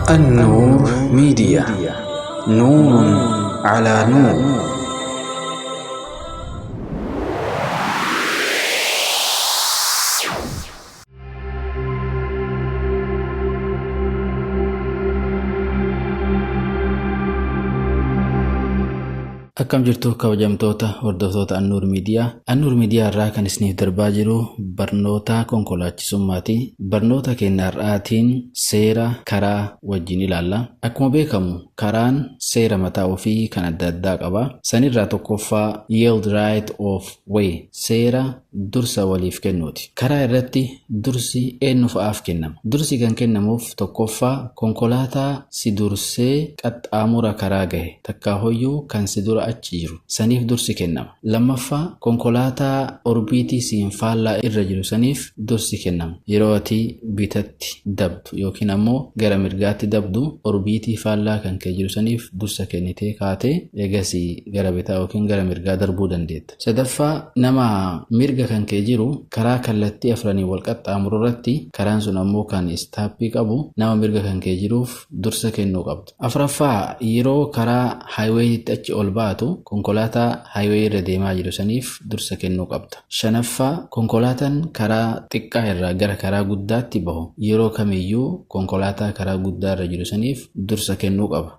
النور ميديا، نور على نور. Akkam jirtu kabajamtoota hordoftoota Annuur Miidiyaa. Annuur Miidiyaa irraa kan isiniif darbaa jiru barnoota konkolaachisummaati. Barnoota keenya har'aatiin seera karaa wajjin ilaalla. Akkuma beekamu karaan seera mataa ofii kan adda addaa qaba. Sanirraa tokkoffaa yield right of way, seera dursa waliif kennuuti. Karaa irratti dursi eenyu fa'aaf kennama? Dursi kan kennamuuf tokkoffaa konkolaataa si dursee qaxxaamura karaa gahe, takkaa hoyyuu kan si dura achi jiru saniif dursi kennama. Lammaffaa, konkolaataa orbiitii siin faallaa irra jiru saniif dursi kennama. Yeroo ati bitatti dabdu yookiin ammoo gara mirgaatti dabdu, orbiitii faallaa kan kee jiru saniif dursa kennitee kaatee eegasii gara bitaa yookiin gara mirgaa darbuu dandeetta. Sadaffaa, nama mirga kan kee jiru, karaa kallattii afranii wal qaxxaamuru irratti, karaan sun ammoo kan istaappii qabu, nama mirga kan kee jiruuf dursa kennuu qabdu. Afuraffaa, yeroo karaa highwayitti achi ol baatu konkolaataa highway irra deemaa jiru saniif dursa kennuu qabda. Shanaffaa, konkolaataan karaa xiqqaa irraa gara karaa guddaatti bahu yeroo kamiyyuu konkolaataa karaa guddaa irra jiru saniif dursa kennuu qaba.